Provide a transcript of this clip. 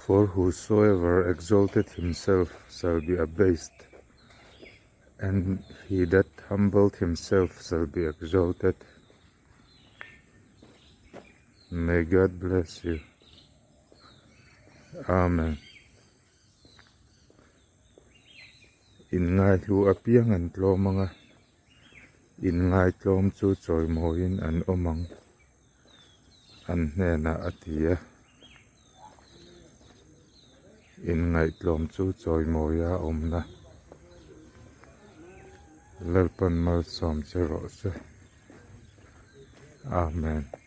For whosoever exalteth himself shall be abased, and he that humbled himself shall be exalted. May God bless you. Amen. Inngaihlu apiang an tlawm ang a, inngaitlawm chu chawimawiin an awm ang. An hnenah a ti a, inngaihtlawm chu chawimawia awmna Lalpan malsawm che rawh se. Amen.